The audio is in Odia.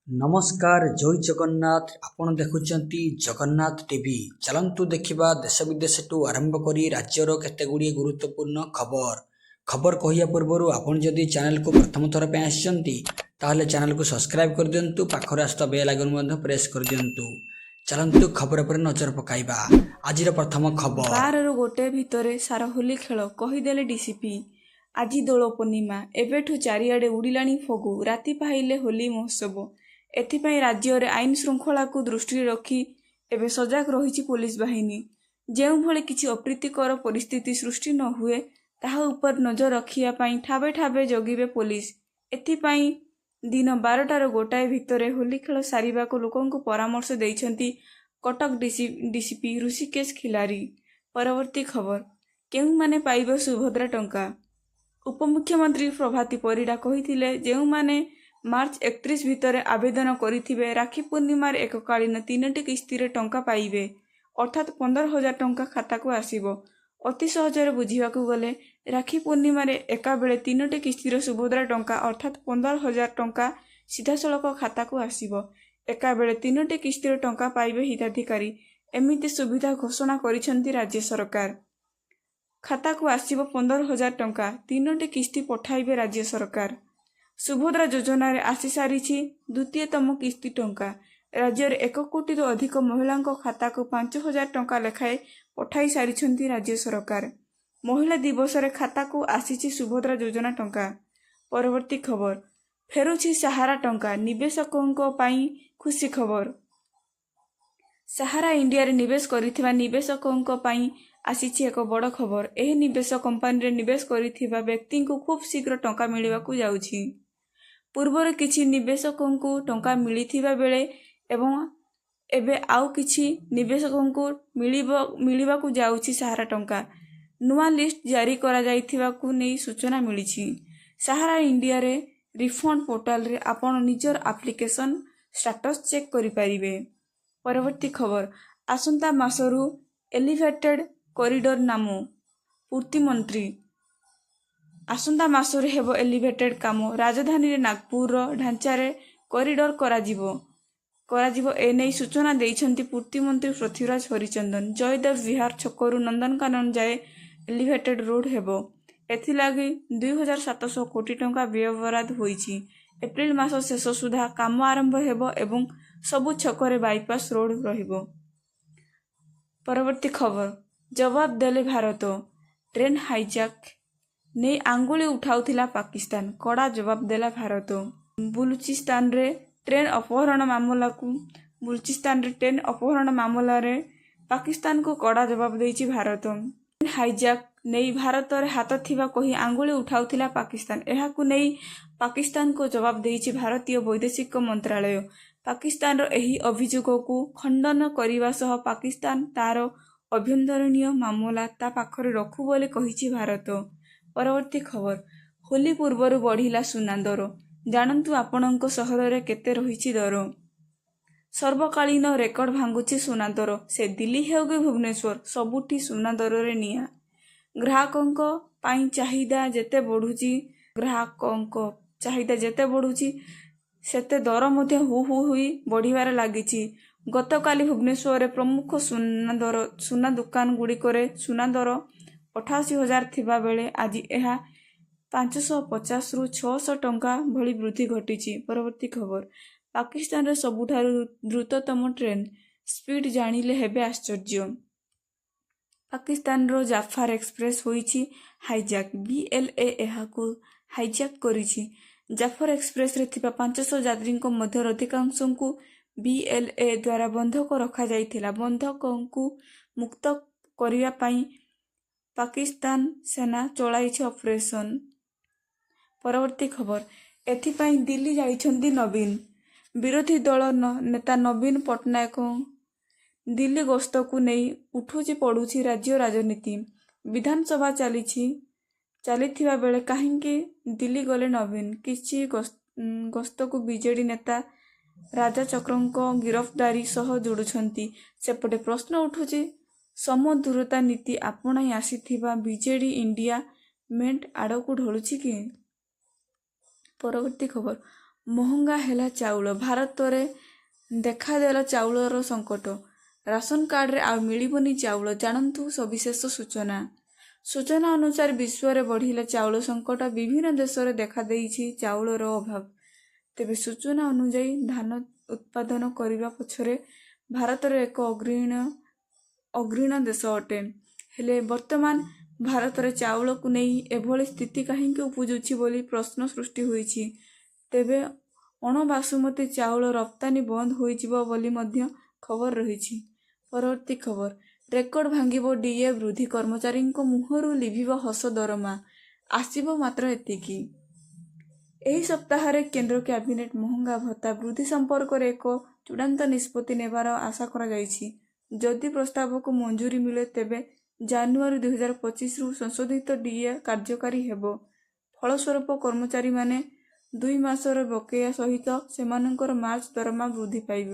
ନମସ୍କାର, ଜୟ ଜଗନ୍ନାଥ। ଆପଣ ଦେଖୁଛନ୍ତି ଜଗନ୍ନାଥ ଟିଭି। ଚାଲନ୍ତୁ ଦେଖିବା ଦେଶ ବିଦେଶଠୁ ଆରମ୍ଭ କରି ରାଜ୍ୟର କେତେ ଗୁଡ଼ିଏ ଗୁରୁତ୍ୱପୂର୍ଣ୍ଣ ଖବର। ଖବର କହିବା ପୂର୍ବରୁ ଆପଣ ଯଦି ଚ୍ୟାନେଲକୁ ପ୍ରଥମ ଥର ପାଇଁ ଆସିଛନ୍ତି, ତାହେଲେ ଚ୍ୟାନେଲକୁ ସବସ୍କ୍ରାଇବ୍ କରିଦିଅନ୍ତୁ। ପାଖରେ ଆସୁଥିବା ବେଲ୍ ଆଇକନ୍ ମଧ୍ୟ ପ୍ରେସ୍ କରିଦିଅନ୍ତୁ। ଚାଲନ୍ତୁ ଖବର ଉପରେ ନଜର ପକାଇବା। ଆଜିର ପ୍ରଥମ ଖବର। 12ରୁ 1 ଭିତରେ ସାର ହୋଲି ଖେଳ, କହିଦେଲେ ଡିସିପି। ଆଜି ଦୋଳ ପୂର୍ଣ୍ଣିମା। ଏବେଠୁ ଚାରିଆଡ଼େ ଉଡ଼ିଲାଣି ଫଗୁ। ରାତି ପାହିଲେ ହୋଲି ମହୋତ୍ସବ। ଏଥିପାଇଁ ରାଜ୍ୟରେ ଆଇନ ଶୃଙ୍ଖଳାକୁ ଦୃଷ୍ଟିରେ ରଖି ଏବେ ସଜାଗ ରହିଛି ପୋଲିସ ବାହିନୀ। ଯେଉଁଭଳି କିଛି ଅପ୍ରୀତିକର ପରିସ୍ଥିତି ସୃଷ୍ଟି ନ ହୁଏ, ତାହା ଉପରେ ନଜର ରଖିବା ପାଇଁ ଠାବେ ଠାବେ ଜଗିବେ ପୋଲିସ। ଏଥିପାଇଁ ଦିନ 12ଟାରୁ 1 ଭିତରେ ହୋଲି ଖେଳ ସାରିବାକୁ ଲୋକଙ୍କୁ ପରାମର୍ଶ ଦେଇଛନ୍ତି କଟକ ଡିସିପି ହୃଷିକେଶ ଖିଲାରୀ। ପରବର୍ତ୍ତୀ ଖବର। କେଉଁମାନେ ପାଇବେ ସୁଭଦ୍ରା ଟଙ୍କା? ଉପମୁଖ୍ୟମନ୍ତ୍ରୀ ପ୍ରଭାତୀ ପରିଡ଼ା କହିଥିଲେ, ଯେଉଁମାନେ ମାର୍ଚ୍ଚ 31 ଭିତରେ ଆବେଦନ କରିଥିବେ, ରାକ୍ଷୀ ପୂର୍ଣ୍ଣିମାରେ ଏକକାଳୀନ ତିନୋଟି କିସ୍ତିରେ ଟଙ୍କା ପାଇବେ। ଅର୍ଥାତ୍ 15,000 ଟଙ୍କା ଖାତାକୁ ଆସିବ। ଅତି ସହଜରେ ବୁଝିବାକୁ ଗଲେ, ରାକ୍ଷୀ ପୂର୍ଣ୍ଣିମାରେ ଏକାବେଳେ ତିନୋଟି କିସ୍ତିର ସୁଭଦ୍ରା ଟଙ୍କା, ଅର୍ଥାତ୍ 15,000 ଟଙ୍କା ସିଧାସଳଖ ଖାତାକୁ ଆସିବ। ଏକାବେଳେ ତିନୋଟି କିସ୍ତିର ଟଙ୍କା ପାଇବେ ହିତାଧିକାରୀ। ଏମିତି ସୁବିଧା ଘୋଷଣା କରିଛନ୍ତି ରାଜ୍ୟ ସରକାର। ଖାତାକୁ ଆସିବ 15,000 ଟଙ୍କା। ତିନୋଟି କିସ୍ତି ପଠାଇବେ ରାଜ୍ୟ ସରକାର। ସୁଭଦ୍ରା ଯୋଜନାରେ ଆସିସାରିଛି ଦ୍ୱିତୀୟତମ କିସ୍ତି ଟଙ୍କା। ରାଜ୍ୟରେ 1 କୋଟିରୁ ଅଧିକ ମହିଳାଙ୍କ ଖାତାକୁ 5,000 ଟଙ୍କା ଲେଖାଏଁ ପଠାଇ ସାରିଛନ୍ତି ରାଜ୍ୟ ସରକାର। ମହିଳା ଦିବସରେ ଖାତାକୁ ଆସିଛି ସୁଭଦ୍ରା ଯୋଜନା ଟଙ୍କା। ପରବର୍ତ୍ତୀ ଖବର। ଫେରୁଛି ସାହାରା ଟଙ୍କା, ନିବେଶକଙ୍କ ପାଇଁ ଖୁସି ଖବର। ସାହାରା ଇଣ୍ଡିଆରେ ନିବେଶ କରିଥିବା ନିବେଶକଙ୍କ ପାଇଁ ଆସିଛି ଏକ ବଡ଼ ଖବର। ଏହି ନିବେଶ କମ୍ପାନୀରେ ନିବେଶ କରିଥିବା ବ୍ୟକ୍ତିଙ୍କୁ ଖୁବ୍ ଶୀଘ୍ର ଟଙ୍କା ମିଳିବାକୁ ଯାଉଛି। ପୂର୍ବରୁ କିଛି ନିବେଶକଙ୍କୁ ଟଙ୍କା ମିଳିଥିବା ବେଳେ ଏବଂ ଏବେ ଆଉ କିଛି ନିବେଶକଙ୍କୁ ମିଳିବାକୁ ଯାଉଛି ସାହାରା ଟଙ୍କା। ନୂଆ ଲିଷ୍ଟ ଜାରି କରାଯାଇଥିବାକୁ ନେଇ ସୂଚନା ମିଳିଛି। ସାହାରା ଇଣ୍ଡିଆରେ ରିଫଣ୍ଡ ପୋର୍ଟାଲରେ ଆପଣ ନିଜର ଆପ୍ଲିକେସନ ଷ୍ଟାଟସ ଚେକ୍ କରିପାରିବେ। ପରବର୍ତ୍ତୀ ଖବର। ଆସନ୍ତା ମାସରୁ ଏଲିଭେଟେଡ୍ କରିଡର କାମ, ପୂର୍ତ୍ତିମନ୍ତ୍ରୀ। ଆସନ୍ତା ମାସରୁ ହେବ ଏଲିଭେଟେଡ୍ କାମ। ରାଜଧାନୀରେ ନାଗପୁରର ଢାଞ୍ଚାରେ କରିଡର କରାଯିବ। ଏନେଇ ସୂଚନା ଦେଇଛନ୍ତି ପୂର୍ତ୍ତିମନ୍ତ୍ରୀ ପୃଥ୍ୱୀରାଜ ହରିଚନ୍ଦନ। ଜୟଦେବ ବିହାର ଛକରୁ ନନ୍ଦନକାନନ ଯାଏ ଏଲିଭେଟେଡ୍ ରୋଡ୍ ହେବ। ଏଥିଲାଗି 2,700 କୋଟି ଟଙ୍କା ବ୍ୟୟବରାଦ ହୋଇଛି। ଏପ୍ରିଲ ମାସ ଶେଷ ସୁଦ୍ଧା କାମ ଆରମ୍ଭ ହେବ ଏବଂ ସବୁ ଛକରେ ବାଇପାସ୍ ରୋଡ୍ ରହିବ। ପରବର୍ତ୍ତୀ ଖବର। ଜବାବ ଦେଲେ ଭାରତ। ଟ୍ରେନ୍ ହାଇଜାକ୍ ନେଇ ଆଙ୍ଗୁଳି ଉଠାଉଥିଲା ପାକିସ୍ତାନ, କଡ଼ା ଜବାବ ଦେଲା ଭାରତ। ବୁଲୁଚିସ୍ତାନରେ ଟ୍ରେନ୍ ଅପହରଣ ମାମଲାରେ ପାକିସ୍ତାନକୁ କଡ଼ା ଜବାବ ଦେଇଛି ଭାରତ। ଟ୍ରେନ୍ ହାଇଜାକ୍ ନେଇ ଭାରତର ହାତ ଥିବା କହି ଆଙ୍ଗୁଳି ଉଠାଉଥିଲା ପାକିସ୍ତାନ। ଏହାକୁ ନେଇ ପାକିସ୍ତାନକୁ ଜବାବ ଦେଇଛି ଭାରତୀୟ ବୈଦେଶିକ ମନ୍ତ୍ରାଳୟ। ପାକିସ୍ତାନର ଏହି ଅଭିଯୋଗକୁ ଖଣ୍ଡନ କରିବା ସହ ପାକିସ୍ତାନ ତାର ଆଭ୍ୟନ୍ତରୀଣ ମାମଲା ତା ପାଖରେ ରଖୁ ବୋଲି କହିଛି ଭାରତ। ପରବର୍ତ୍ତୀ ଖବର। ହୋଲି ପୂର୍ବରୁ ବଢ଼ିଲା ସୁନା ଦର, ଜାଣନ୍ତୁ ଆପଣଙ୍କ ସହରରେ କେତେ ରହିଛି ଦର? ସର୍ବକାଳୀନ ରେକର୍ଡ ଭାଙ୍ଗୁଛି ସୁନା ଦର। ସେ ଦିଲ୍ଲୀ ହେଉ କି ଭୁବନେଶ୍ୱର, ସବୁଠି ସୁନା ଦରରେ ନିଆଁ। ଗ୍ରାହକଙ୍କ ଚାହିଦା ଯେତେ ବଢ଼ୁଛି, ସେତେ ଦର ମଧ୍ୟ ହୁ ହୁ ହୋଇ ବଢ଼ିବାରେ ଲାଗିଛି। ଗତକାଲି ଭୁବନେଶ୍ୱରରେ ପ୍ରମୁଖ ସୁନା ଦୋକାନ ଗୁଡ଼ିକରେ ସୁନା ଦର 88,000 ଥିବା ବେଳେ ଆଜି ଏହା 550ରୁ 600 ଟଙ୍କା ଭଳି ବୃଦ୍ଧି ଘଟିଛି। ପରବର୍ତ୍ତୀ ଖବର। ପାକିସ୍ତାନରେ ସବୁଠାରୁ ଦ୍ରୁତତମ ଟ୍ରେନ୍, ସ୍ପିଡ୍ ଜାଣିଲେ ହେବେ ଆଶ୍ଚର୍ଯ୍ୟ। ପାକିସ୍ତାନର ଜାଫାର ଏକ୍ସପ୍ରେସ ହୋଇଛି ହାଇଜାକ୍। ବିଏଲଏ ଏହାକୁ ହାଇଜାକ୍ କରିଛି। ଜାଫର ଏକ୍ସପ୍ରେସରେ ଥିବା 500 ଯାତ୍ରୀଙ୍କ ମଧ୍ୟରୁ ଅଧିକାଂଶଙ୍କୁ ବିଏଲଏ ଦ୍ୱାରା ବନ୍ଧକ ରଖାଯାଇଥିଲା। ବନ୍ଧକଙ୍କୁ ମୁକ୍ତ କରିବା ପାଇଁ ପାକିସ୍ତାନ ସେନା ଚଳାଇଛି ଅପରେସନ। ପରବର୍ତ୍ତୀ ଖବର। ଏଥିପାଇଁ ଦିଲ୍ଲୀ ଯାଇଛନ୍ତି ନବୀନ। ବିରୋଧୀ ଦଳ ନେତା ନବୀନ ପଟ୍ଟନାୟକଙ୍କ ଦିଲ୍ଲୀ ଗସ୍ତକୁ ନେଇ ଉଠୁଛି ପଡୁଛି ରାଜ୍ୟ ରାଜନୀତି। ବିଧାନସଭା ଚାଲିଥିବା ବେଳେ କାହିଁକି ଦିଲ୍ଲୀ ଗଲେ ନବୀନ? କିଛି ଗସ୍ତକୁ ବିଜେଡି ନେତା ରାଜା ଚକ୍ରଙ୍କ ଗିରଫଦାରୀ ସହ ଯୋଡୁଛନ୍ତି। ସେପଟେ ପ୍ରଶ୍ନ ଉଠୁଛି, ସମଦୂରତା ନୀତି ଆପଣାଇ ଆସିଥିବା ବିଜେଡି ଇଣ୍ଡିଆ ମେଣ୍ଟ ଆଡକୁ ଢଳୁଛି କି? ପରବର୍ତ୍ତୀ ଖବର। ମହଙ୍ଗା ହେଲା ଚାଉଳ। ଭାରତରେ ଦେଖାଦେଲା ଚାଉଳର ସଙ୍କଟ। ରାସନ କାର୍ଡରେ ଆଉ ମିଳିବନି ଚାଉଳ, ଜାଣନ୍ତୁ ସବିଶେଷ ସୂଚନା। ସୂଚନା ଅନୁସାରେ, ବିଶ୍ୱରେ ବଢ଼ିଲା ଚାଉଳ ସଙ୍କଟ। ବିଭିନ୍ନ ଦେଶରେ ଦେଖାଦେଇଛି ଚାଉଳର ଅଭାବ। ତେବେ ସୂଚନା ଅନୁଯାୟୀ, ଧାନ ଉତ୍ପାଦନ କରିବା ପଛରେ ଭାରତର ଏକ ଅଗ୍ରଣୀ ଦେଶ ଅଟେ। ହେଲେ ବର୍ତ୍ତମାନ ଭାରତରେ ଚାଉଳକୁ ନେଇ ଏଭଳି ସ୍ଥିତି କାହିଁକି ଉପୁଜୁଛି ବୋଲି ପ୍ରଶ୍ନ ସୃଷ୍ଟି ହୋଇଛି। ତେବେ ଅଣବାସୁମତୀ ଚାଉଳ ରପ୍ତାନୀ ବନ୍ଦ ହୋଇଯିବ ବୋଲି ମଧ୍ୟ ଖବର ରହିଛି। ପରବର୍ତ୍ତୀ ଖବର, ରେକର୍ଡ ଭାଙ୍ଗିବ ଡିଏ ବୃଦ୍ଧି। କର୍ମଚାରୀଙ୍କ ମୁହଁରୁ ଲିଭିବ ହସ, ଦରମା ଆସିବ ମାତ୍ର ଏତିକି। ଏହି ସପ୍ତାହରେ କେନ୍ଦ୍ର କ୍ୟାବିନେଟ ମହଙ୍ଗା ଭତ୍ତା ବୃଦ୍ଧି ସମ୍ପର୍କରେ ଏକ ଚୂଡ଼ାନ୍ତ ନିଷ୍ପତ୍ତି ନେବାର ଆଶା କରାଯାଇଛି। ଯଦି ପ୍ରସ୍ତାବକୁ ମଞ୍ଜୁରୀ ମିଳେ, ତେବେ ଜାନୁଆରୀ 2025ରୁ ସଂଶୋଧିତ ଡିଏ କାର୍ଯ୍ୟକାରୀ ହେବ। ଫଳସ୍ୱରୂପ କର୍ମଚାରୀମାନେ 2 ମାସର ବକେୟା ସହିତ ସେମାନଙ୍କର ମାର୍ଚ୍ଚ ଦରମା ବୃଦ୍ଧି ପାଇବ।